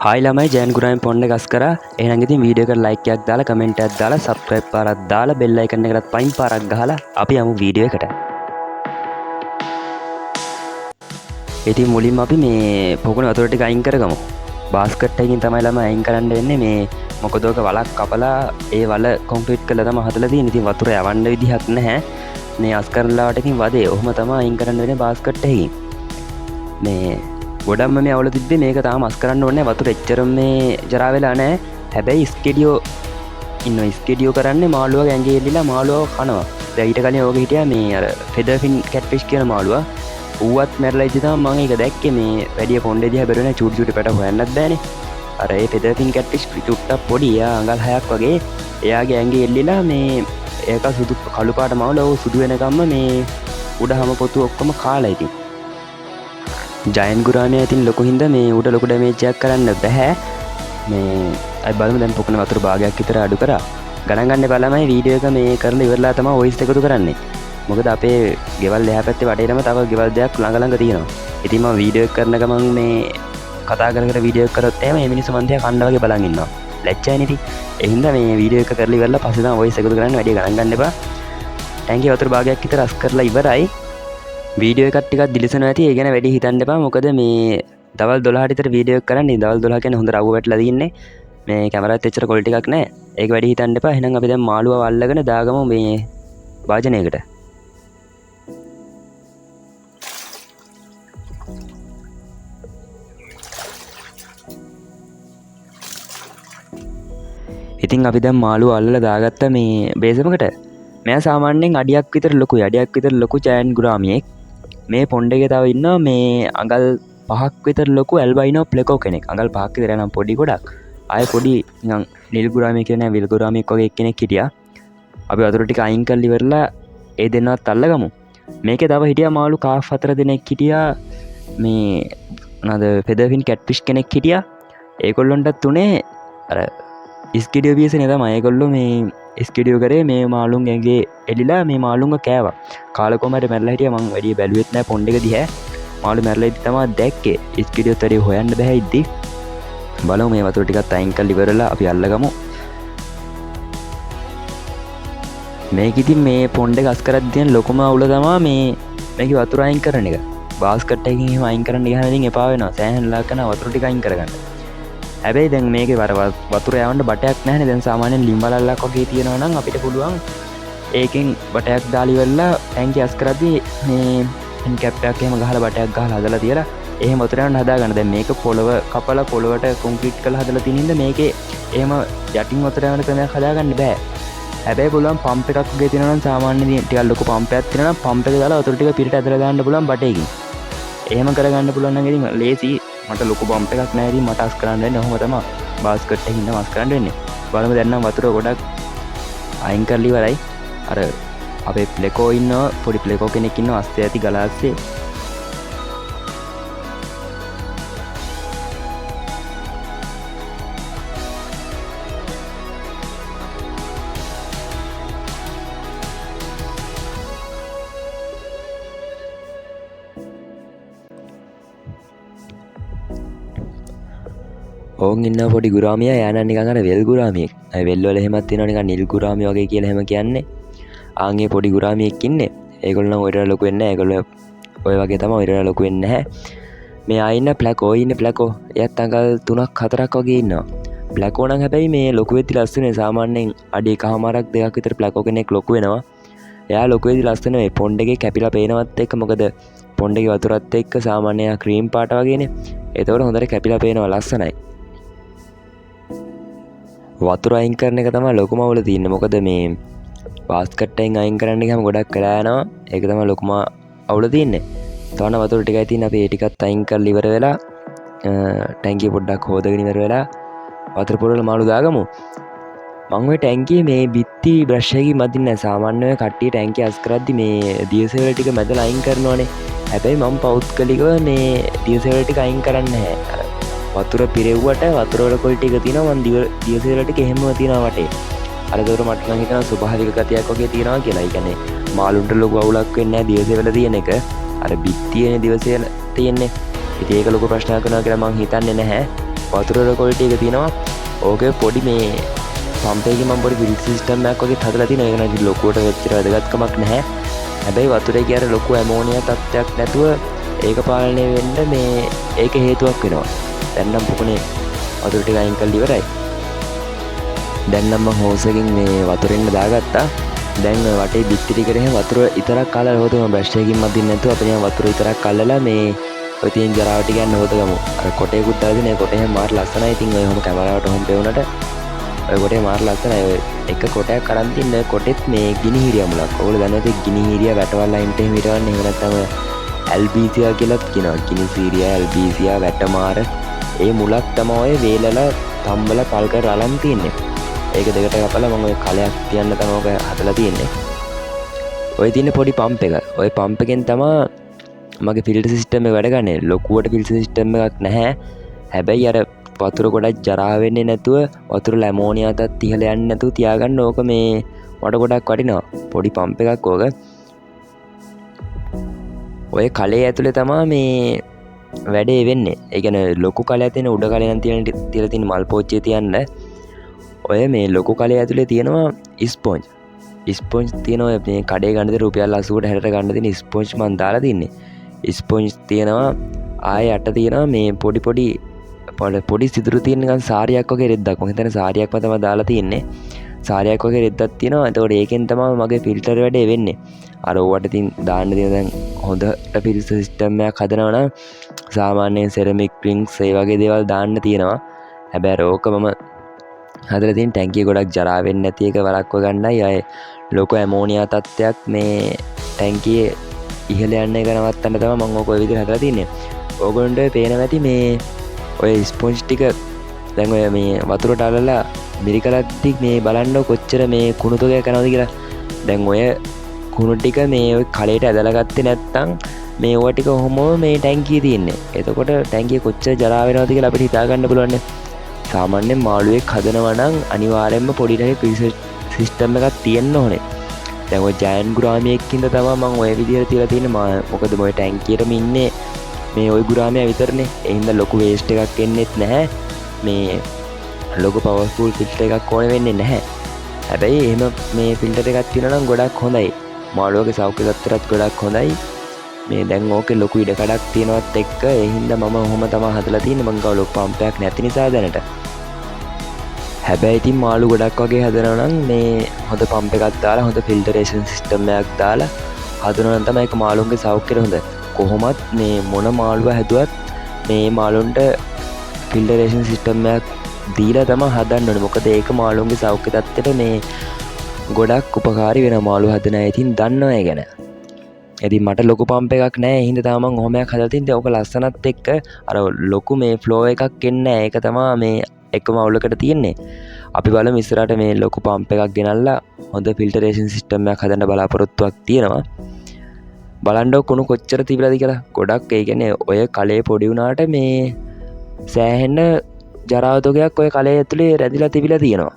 Hi ළමයි, ජයන් ගුරාමි පොන්න ගස් කරා. එහෙනම් ඉතින් වීඩියෝ එකට ලයික් එකක් දාලා, කමෙන්ට් එකක් දාලා, සබ්ස්ක්‍රයිබ් පාරක් දාලා, බෙල් අයිකන් එකටත් පයින් පාරක් ගහලා අපි යමු වීඩියෝ එකට. ඉතින් මුලින්ම අපි මේ පොකුණ වතුර ටික අයින් කරගමු. බාස්කට් එකකින් තමයි ළමයි අයින් කරන්න වෙන්නේ. මේ මොකද ඔක වලක් කපලා ඒ වල කොන්ක්‍රීට් කරලා තමයි හදලා තියෙන්නේ. ඉතින් වතුර යවන්න විදිහක් නැහැ. මේ අස් කරලාවට ඉතින් වදේ. ඔහොම තමයි අයින් කරන්න වෙන්නේ බාස්කට් එකකින්. මේ ගොඩක්ම මේ අවුල තිබ්බේ මේක තාම අස් කරන්න ඕනේ නැහැ. වතුර එච්චරම මේ ජරා වෙලා නැහැ. හැබැයි ස්කෙඩියෝ ඉන්නවා. ස්කෙඩියෝ කරන්නේ මාළුවා ඇඟේ එල්ලිලා මාළුවව කනවා. දැන් ඊට කලින් ඕක හිටියා මේ අර ෆෙදර්ෆින් කැට්ෆිෂ් කියන මාළුවා. ඌවත් මැරලා ඉද්දි තමයි මම ඒක දැක්කේ. මේ වැඩිය පොණ්ඩේ දිහා බැලුවේ නෑ. චූටි චූටි පැට හොයන්නත් බෑනේ. අර ඒ ෆෙදර්ෆින් කැට්ෆිෂ් චුට්ටක් පොඩි. එයා අඟල් 6ක් වගේ. එයාගේ ඇඟේ එල්ලිලා මේ ඒක සුදු කළු පාට මාළුවා. ඌ සුදු වෙනකම්ම මේ උඩ හැම පොතු ඔක්කොම කාලා ඉතින්. ජයන් ගුරාමියා ඉතින් ලොකු හින්දා මේ ඌට ලොකු ඩැමේජ් එකක් කරන්න බැහැ. මේ අපි බලමු දැන් පොකුණ වතුර භාගයක් විතර අඩු කරා. ගණන් ගන්න එපා ළමයි, වීඩියෝ එක මේ කරලා ඉවරලා තමයි වොයිස් එකතු කරන්නේ. මොකද අපේ ගෙවල් එහා පැත්තේ වටේටම තව ගෙවල් දෙයක් ළඟ ළඟ තියෙනවා. ඉතින් මම වීඩියෝ එක කරන ගමන් මේ කතා කර කර වීඩියෝ එක කරොත් එහෙම මේ මිනිස්සු මන් දිහා කණ්ඩ වගේ බලන් ඉන්නවා. ලැජ්ජයිනේ ඉතින්. ඒ හින්දා මේ වීඩියෝ එක කරලා ඉවරලා පස්සේ තමයි වොයිස් එකතු කරන්නේ. වැඩි ගණන් ගන්න එපා. ටැංකිය වතුර භාගයක් විතර අස් කරලා ඉවරයි. වීඩියෝ එකක් ටිකක් දිලිසෙනවා ඇති. ඒ ගැන වැඩි හිතන්න එපා. මොකද මේ දවල් 12ට විතර වීඩියෝ එක කරන්නේ. දවල් 12 කියන්නේ හොඳ රවුව වැටලා තියෙන්නේ. මේ කැමරාවත් එච්චර ක්වොලිටි එකක් නෑ. ඒක වැඩි හිතන්න එපා. එහෙනම් අපි දැන් මාළුවව අල්ලගෙන දාගමු මේ වාජනයකට. ඉතින් අපි දැන් මාළුව අල්ලලා දාගත්ත මේ බේසමකට. මෙයා සාමාන්‍යයෙන් අඩියක් විතර ලොකුයි. අඩියක් විතර ලොකු ජයන්ට් ගුරාමියෙක්. මේ පොණ්ඩ එකේ තව ඉන්නවා මේ අඟල් 5ක් විතර ලොකු ඇල්බයිනෝ ප්ලෙකෝ කෙනෙක්. අඟල් 5ක් විතර නම් පොඩි ගොඩක්. ආයේ පොඩි නිකන් නිල් ගුරාමියෙක් කියන්නේ විල් ගුරාමියෙක් වගේ එක්කෙනෙක් හිටියා. අපි වතුර ටික අයින් කරලා ඉවරලා ඒ දෙන්නවත් අල්ලගමු. මේකේ තව හිටියා මාළු කාෆ් 4 දෙනෙක් හිටියා. මේ මොනවාද ෆෙදර්ෆින් කැට්ෆිෂ් කෙනෙක් හිටියා. ඒගොල්ලොන්ටත් උනේ අර ස්කෙඩියෝ වීසනේ තමයි. ඒගොල්ලෝ මේ ස්කෙඩියෝ කරේ මේ මාළුන් ඇඟේ එලිලා මේ මාළුන්ව කෑවා. කාලා කොහම හරි මැරලා හිටියා. මං වැඩි බැලුවෙත් නෑ පොණ්ඩ එක දිහා. මාළු මැරලා ඉද්දි තමයි දැක්කේ. ස්කෙඩියෝත් වැඩි හොයන්න බෑ ඉද්දි. බලමු මේ වතුර ටිකත් අයින් කරලා ඉවරලා අපි අල්ලගමු. මේක ඉතින් මේ පොණ්ඩ එක අස් කරද්දී තියෙන ලොකුම අවුල තමා මේකේ වතුර අයින් කරන එක. බාස්කට් එකකින් එහෙම අයින් කරන්න ගියාම ඉතින් එපා වෙනවා. සෑහෙන වෙලාවක් යනවා වතුර ටික අයින් කරගන්න. හැබැයි දැන් මේකේ වතුර යවන්න බටයක් නැහැනේ. දැන් සාමාන්‍යයෙන් ලිම් වලල්ලක් වගේ තියෙනවා නම් අපිට පුළුවන් ඒකෙන් බටයක් දාලා ඉවරලා ටැංකිය අස් කරද්දී මේ ටැන් කැප් එකක් එහෙම ගහලා බටයක් ගහලා හදලා තියලා එහෙම වතුර යවන්න හදාගන්න. දැන් මේක පොළව කපලා පොළවට කොන්ක්‍රීට් කරලා හදලා තියෙන හින්දා මේකේ එහෙම යටින් වතුර යවන ක්‍රමයක් හදාගන්න බෑ. හැබැයි පුළුවන් පම්ප් එකක් වගේ තියෙනවා නම් සාමාන්‍ය ටිකක් ලොකු පම්ප් එකක් තියෙනවා නම් පම්ප් එක දාලා වතුර ටික පිටට ඇදලා දාන්න පුළුවන් බටේකින්. එහෙම කරගන්න පුළුවන් නම් ඉතින් ලේසි. මට ලොකු පම්ප් එකක් නෑ ඉතින් මට අස් කරන්න වෙන්නේ ඔහොම තමයි. බාස්කට් එකකින් තමයි අස් කරන්න වෙන්නේ. බලමු දැන් නම් වතුර ගොඩක් අයින් කරලා ඉවරයි. අර අපේ ප්ලෙකෝ ඉන්නවා, පොඩි ප්ලෙකෝ කෙනෙක් ඉන්නවා අස්සේ ඇති ගල අස්සේ. ඕන් ඉන්න පොඩි ගුරාමියා, එයා නම් නිකන් අර වෙල් ගුරාමියෙක්. අය වෙල් වල එහෙමත් තියෙනවා නිකන් නිල් ගුරාමිය වගේ කියලා එහෙම කියන්නේ. ආන් ඒ පොඩි ගුරාමියෙක් ඉන්නේ. ඒගොල්ලෝ නම් ඔය තරම් ලොකු වෙන්නේ නැහැ. ඒගොල්ලෝ ඔය වගේ තමයි ඔය තරම් ලොකු වෙන්නේ නැහැ. මේ ආ ඉන්න ප්ලැකෝ, ඉන්න ප්ලැකෝ. එයාත් අඟල් 3ක් 4ක් වගේ ඉන්නවා. ප්ලැකෝ නම් හැබැයි මේ ලොකු වෙද්දි ලස්සනයි. සාමාන්‍යයෙන් අඩි එකහමාරක් දෙකක් විතර ප්ලැකෝ කෙනෙක් ලොකු වෙනවා. එයා ලොකු වෙද්දි ලස්සන මේ පොන්ඩ් එකේ කැපිලා පේනවත් එක්ක, මොකද පොන්ඩ් එකේ වතුරත් එක්ක සාමාන්‍ය එයා ක්‍රීම් පාට වගේනේ. එතකොට හොඳට කැපිලා පේනවා ලස්සනයි. වතුර අයින් කරන එක තමයි ලොකුම අවුල තියෙන්නේ. මොකද මේ බාස්කට් එකෙන් අයින් කරන්න ගියාම ගොඩක් වෙලා යනවා. ඒක තමයි ලොකුම අවුල තියෙන්නේ. තවන වතුර ටිකයි තියෙන්නේ. අපි ඒ ටිකත් අයින් කරලා ඉවර වෙලා, ටැංකිය පොඩ්ඩක් හොදගෙන ඉවර වෙලා වතුර පොරවල මාළු දාගමු. මං ඔය ටැංකියේ මේ බිත්ති බ්‍රෂ් එකකින් මදින්නේ නැහැ. සාමාන්‍ය ඔය කට්ටිය ටැංකිය අස් කරද්දි මේ දියසෙවල ටික මැදලා අයින් කරනවනේ. හැබැයි මං පෞද්ගලිකව මේ දියසෙවල ටික අයින් කරන්නේ නැහැ. අර වතුර පිරෙව්වට වතුර වල ක්වොලිටි එක තියෙනවා. මං දියසෙවල ටික එහෙමම තියෙනවා වටේ. අර ඒතකොට මට නම් හිතෙනවා ස්වභාවික ගතියක් වගේ තියෙනවා කියලා. ඒ කියන්නේ මාළුන්ට ලොකු අවුලක් වෙන්නේ නැහැ දියසෙවල තියෙන එක. අර බිත්තියනේ දියසෙවල තියෙන්නේ. ඉතින් ඒක ලොකු ප්‍රශ්නයක් වෙනවා කියලා මං හිතන්නේ නැහැ. වතුර වල ක්වොලිටි එක තියෙනවා. ඕකේ පොඩි මේ පම්ප් එකකින් මම පොඩි ෆිල්ටර් සිස්ටම් එකක් වගේ හදලා තියෙනවා. ඒක නම් ඉතින් ලොකුවට වෙච්චර වැදගත්කමක් නැහැ. හැබැයි වතුරේ කිය අර ලොකු ඇමෝනියා තත්ත්වයක් නැතුව ඒක පාලනය වෙන්න මේ ඒක හේතුවක් වෙනවා. දැන් නම් පොකුණේ වතුර ටික අයින් කරලා ඉවරයි. දැන් නම් මං හෝස් එකකින් මේ වතුර එන්න දාගත්තා. දැන් ඔය වටේ බිත්ති ටිකට එහෙම වතුර ඉතරක් අල්ලලා හොදමු. මම බ්‍රෂ් එකකින් මදින්න නැතුව අපි නිකන් වතුර ඉතරක් අල්ලලා මේ ඔය තියෙන ජරාව ටික යන්න හොදගමු. අර කොටේකුත් දාලා තියෙන ඒ කොටේ එහෙම මාර ලස්සනයි. ඉතින් ඔය ඔහොම කැමරාවට ඔහොම පෙවුනට ඔය කොටේ මාර ලස්සනයි. ඔය එක කොටයක් අරන් තින්න ඔය කොටෙත් මේ ගිනිහිරිය මුලක්. ඔයගොල්ලෝ දන්නේ නැති ගිනිහිරිය වැටවල් අයින්ට එහෙම හිටවන්නේ. එහෙම නැත්නම් ඔය ඇල්බීසියා කියලාත් කියනවා. ගිනිසීරියා, ඇල්බීසියා, වැටමාර ඒ මුලක් තමයි ඔය වේලලා තම්බලා පල් කරලා අලන් තින්නේ. ඒක දෙකට කපලා මම ඔය කලයක් තියන්න තමයි ඔක හදලා තියෙන්නේ. ඔය තියෙන පොඩි පම්ප් එක. ඔය පම්ප් එකෙන් තමයි මගේ ෆිල්ටර් සිස්ටම් එක වැඩ ගන්නේ. ලොකුවට ෆිල්ටර් සිස්ටම් එකක් නැහැ. හැබැයි අර වතුර ගොඩක් ජරා වෙන්නේ නැතුව වතුර ඇමෝනියා තත් ඉහළ යන්නේ නැතුව තියාගන්න ඕක මේ මට ගොඩක් වටිනවා. පොඩි පම්ප් එකක් ඕක. ඔය කලේ ඇතුලේ තමා මේ වැඩේ වෙන්නේ. ඒ කියන්නේ ලොකු කලයක් තියෙන උඩ කලේ නම් තියලා තියෙන මල් පෝච්චිය තියන්න. ඔය මේ ලොකු කලේ ඇතුලේ තියෙනවා ස්පොන්ජ්. ස්පොන්ජ් තියෙන ඔය මේ කඩේ ගන්න දෙන රුපියල් 80ට 60ට ගන්න දෙන ස්පොන්ජ් මං දාලා තින්නේ. ස්පොන්ජ් තියෙනවා. ආයෙ යට තියෙනවා මේ පොඩි පොඩි පොඩි සිදුරු තියෙන නිකන් සාරියක් වගේ රෙද්දක්. මං හිතන්නේ සාරියක්ම තමයි දාලා තින්නේ. සාරියක් වගේ රෙද්දක් තියෙනවා. එතකොට ඒකෙන් තමයි මගේ ෆිල්ටර් වැඩේ වෙන්නේ. අර ඕවට ඉතින් දාන්න තියෙන දැන් හොඳට ෆිල්ටර් සිස්ටම් එකක් හදනවා නම් සාමාන්‍යයෙන් සෙරමික් රින්ග්ස් ඒ වගේ දේවල් දාන්න තියෙනවා. හැබැයි අර ඕක මම හදලා තියෙන ටැංකිය ගොඩක් ජරා වෙන්නේ නැති එක වළක්ව ගන්නයි. ආයේ ලොකු ඇමෝනියා තත්ත්වයක් මේ ටැංකියේ ඉහළ යන එක නවත්තන්න තමයි මං ඕක ඔය විදිහට හදලා තින්නේ. ඕගොල්ලන්ට ඔය පේනවා ඇති මේ ඔය ස්පොන්ජ් ටික දැන් ඔය මේ වතුරට අල්ලලා මිරිකලද්දි මේ බලන්න කොච්චර මේ කුණු තොගයක් යනවද කියලා. දැන් ඔය කුණු ටික මේ ඔය කලයට ඇදලා ගත්තේ නැත්තම් මේ ඔය ටික ඔහොමම මේ ටැංකියේ තියෙන්නේ. එතකොට ටැංකිය කොච්චර ජරා වෙනවද කියලා අපිට හිතා ගන්න පුළුවන් නේ. සාමාන්‍යයෙන් මාළුවෙක් හදනවා නම් අනිවාර්යයෙන්ම පොඩි හරි ෆිල්ටර් සිස්ටම් එකක් තියෙන්න ඕනේ. දැන් ඔය ජයන්ට් ගුරාමියෙක් හින්දා තමයි මං ඔය විදිහට තියලා තියෙන්නේ. මොකද ඔය ටැංකියටම ඉන්නේ මේ ඔය ගුරාමියා විතරනේ. ඒ හින්දා ලොකු වේස්ට් එකක් එන්නෙත් නැහැ. මේ ලොකු පවර්ෆුල් ෆිල්ටර් එකක් ඕනේ වෙන්නේ නැහැ. හැබැයි එහෙම මේ ෆිල්ටර් එකක් තියෙනවා නම් ගොඩක් හොඳයි. මාළුවගේ සෞඛ්‍ය තත්ත්වයටත් ගොඩක් හොඳයි. මේ දැන් ඕකේ ලොකු ඉඩ කඩක් තියෙනවත් එක්ක ඒ හින්දා මම ඔහොම තමයි හදලා තියෙන්නේ. මං ගාව ලොකු පම්ප් එකක් නැති නිසා දැනට. හැබැයි ඉතින් මාළු ගොඩක් වගේ හදනවා නම් මේ හොඳ පම්ප් එකක් දාලා හොඳ ෆිල්ටරේෂන් සිස්ටම් එකක් දාලා හදනවා නම් තමයි ඒක මාළුන්ගේ සෞඛ්‍යයට හොඳ. කොහොමත් මේ මොන මාළුව හැදුවත් මේ මාළුන්ට ෆිල්ටරේෂන් සිස්ටම් එකක් දීලා තමයි හදන්න ඕනේ. මොකද ඒක මාළුන්ගේ සෞඛ්‍ය තත්ත්වයට මේ ගොඩක් උපකාරී වෙනවා. මාළු හදන අය ඉතින් දන්නවා ඒ ගැන. ඉතින් මට ලොකු පම්ප් එකක් නෑ. ඒ හින්දා තමයි මං ඔහොම එකක් හදලා තින්නේ. ඕක ලස්සනත් එක්ක අර ලොකු මේ ෆ්ලෝ එකක් එන්නේ නෑ. ඒක තමයි මේ එකම අවුලකට තියෙන්නේ. අපි බලමු ඉස්සරහට මේ ලොකු පම්ප් එකක් ගෙනල්ලා හොඳ ෆිල්ටරේෂන් සිස්ටම් එකක් හදන්න බලාපොරොත්තුවක් තියෙනවා. බලන්න ඔය කුණු කොච්චර තිබිලාද කියලා. ගොඩක් ඒ කියන්නේ ඔය කලේ පොඩි වුණාට මේ සෑහෙන ජරාව තොගයක් ඔය කලේ ඇතුලේ රැඳිලා තිබිලා තියෙනවා.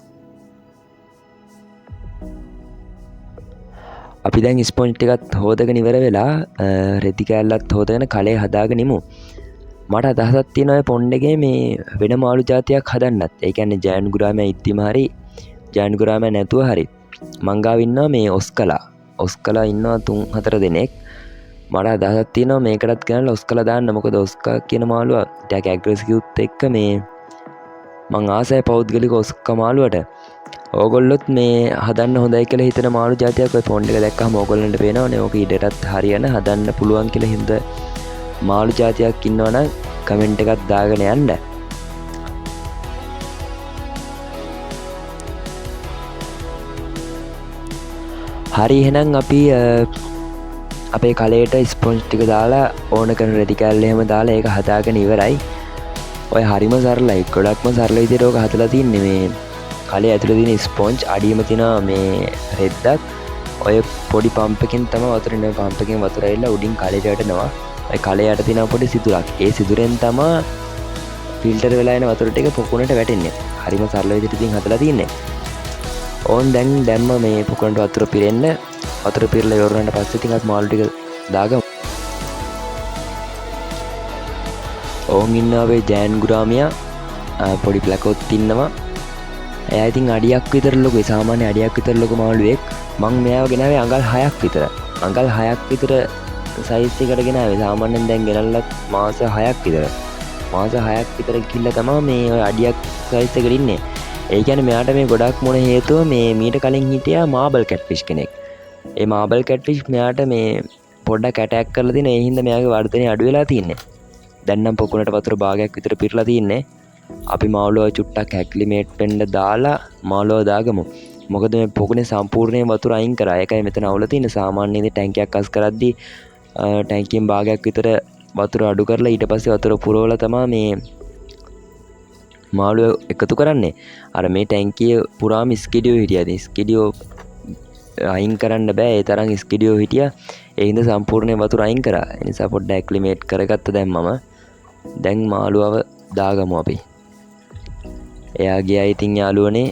අපි දැන් ස්පොන්ජ් ටිකත් හොදගෙන ඉවර වෙලා රෙදි කෑල්ලත් හොදගෙන කලේ හදාගෙන ඉමු. මට අදහසක් තියෙනවා ඔය පොන්ඩ් එකේ මේ වෙන මාළු ජාතියක් හදන්නත්. ඒ කියන්නේ ජයන්ට් ගුරාමයා ඉද්දිම හරි ජයන්ට් ගුරාමයා නැතුව හරි. මං ගාව ඉන්නවා මේ ඔස්කලා. ඔස්කලා ඉන්නවා 3-4 දෙනෙක්. මට අදහසක් තියෙනවා මේකටත් ගෙනල්ලා ඔස්කලා දාන්න. මොකද ඔස්කා කියන මාළුවා ටිකක් ඇග්‍රෙසිව්ත් එක්ක මේ මං ආසයි පෞද්ගලික ඔස්කා මාළුවට. ඕගොල්ලොත් මේ හදන්න හොඳයි කියලා හිතන මාළු ජාතියක් ඔය පොන්ඩ් එක දැක්කහම ඕගොල්ලන්ට පේනවනේ. ඕක ඉඩටත් හරියන හදන්න පුළුවන් කියලා හින්දා මාළු ජාතියක් ඉන්නවනම් කමෙන්ට් එකක් දාගෙන යන්න. හරි එහෙනම් අපි අපේ කලයට ස්පොන්ජ් ටික දාලා ඕන කරන රෙදි කෑල්ල එහෙම දාලා ඒක හදාගෙන ඉවරයි. ඔය හරිම සරලයි. ගොඩක්ම සරල විදියට ඕක හදලා තින්නේ. මේ කලයේ ඇතුලේ තියෙන ස්පොන්ජ් අඩියම තියෙනවා මේ රෙද්දක්. ඔය පොඩි පම්ප් එකෙන් තමයි වතුර එන්නේ. පම්ප් එකෙන් වතුර ඇවිල්ලා උඩින් කලයට වැටෙනවා. ඔය කලයේ යට තියෙන පොඩි සිදුරක්. ඒ සිදුරෙන් තමයි ෆිල්ටර් වෙලා එන වතුර ටික පොකුණට වැටෙන්නේ. හරිම සරල විදියට ඉතින් හදලා තින්නේ. ඕන් දැන් දැම්ම මේ පොකුණට වතුර පිරෙන්න. වතුර පිරලා ඉවර වුණාට පස්සේ ඉතින් අපි මාළු ටික දාගමු. ඕන් ඉන්නවා අපේ ජෑන් ගුරාමියා. පොඩි ප්ලැකෝත් ඉන්නවා. එයා ඉතින් අඩියක් විතර ලොකුයි, සාමාන්‍ය අඩියක් විතර ලොකු මාළුවෙක්. මං මෙයාව ගෙනාවේ අඟල් 6ක් විතර. අඟල් 6ක් විතර සයිස් එකට ගෙනාවේ. සාමාන්‍යයෙන් දැන් ගෙනල්ලත් මාස 6ක් විතර. මාස 6ක් විතර ගිහිල්ලා තමා මේ ඔය අඩියක් සයිස් එකට ඉන්නේ. ඒ කියන්නේ මෙයාට මේ ගොඩක් මොන හේතුව මේ මීට කලින් හිටියා මාබල් කැට්ෆිෂ් කෙනෙක්. ඒ මාබල් කැට්ෆිෂ් මෙයාට මේ පොඩ්ඩක් ඇටැක් කරලා තියෙන. ඒ හින්දා මෙයාගේ වර්ධනය අඩු වෙලා තින්නේ. දැන් නම් පොකුණට වතුර භාගයක් විතර පිරලා තින්නේ. අපි මාළුව චුට්ටක් ඇක්ලිමේට් වෙන්න දාලා මාළුව දාගමු. මොකද මේ පොකුණේ සම්පූර්ණයෙන් වතුර අයින් කරා. ඒකයි මෙතන අවුල තියෙන්නේ. සාමාන්‍යයෙන් ඉතින් ටැංකියක් අස් කරද්දී ටැංකියෙන් භාගයක් විතර වතුර අඩු කරලා ඊට පස්සේ වතුර පුරවලා තමා මේ මාළුව එකතු කරන්නේ. අර මේ ටැංකිය පුරාම ස්කිඩියෝ හිටියා. ඉතින් ස්කිඩියෝ අයින් කරන්න බෑ. ඒ තරම් ස්කිඩියෝ හිටියා. ඒ හින්දා සම්පූර්ණයෙන් වතුර අයින් කරා. ඒ නිසා පොඩ්ඩක් ඇක්ලිමේට් කරගත්ත දැන් මම. දැන් මාළුවව දාගමු අපි. එයා ගියා ඉතින් යාළුවනේ.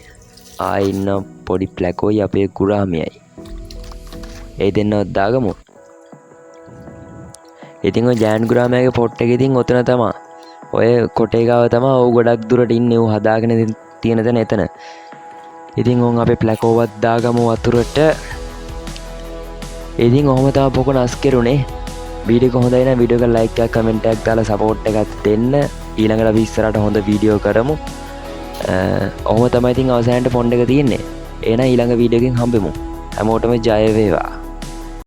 ආයෙ ඉන්න පොඩි ප්ලැකෝයි අපේ ගුරාමියයි. ඒ දෙන්නවත් දාගමු. ඉතින් ඔය ජයන්ට් ගුරාමියාගේ පොට් එක ඉතින් ඔතන තමා. ඔය කොටේ ගාව තමා ඔව් ගොඩක් දුරට ඉන්නේ. ඌ හදාගෙන තියෙන තැන එතන. ඉතින් උන් අපේ ප්ලැකෝවත් දාගමු වතුරට. ඉතින් ඔහොම තමා පොකුණ අස් කෙරුණේ. වීඩියෝ එක හොඳයි නම් වීඩියෝ එක ලයික් එකක් කමෙන්ට් එකක් දාලා සපෝට් එකක් දෙන්න. ඊළඟට අපි ඉස්සරහට හොඳ වීඩියෝ කරමු. ඔහොම තමයි ඉතින් අවසානයේ ෆොන්ට් එක තියෙන්නේ. එහෙනම් ඊළඟ වීඩියෝ එකෙන් හම්බෙමු. හැමෝටම ජය වේවා.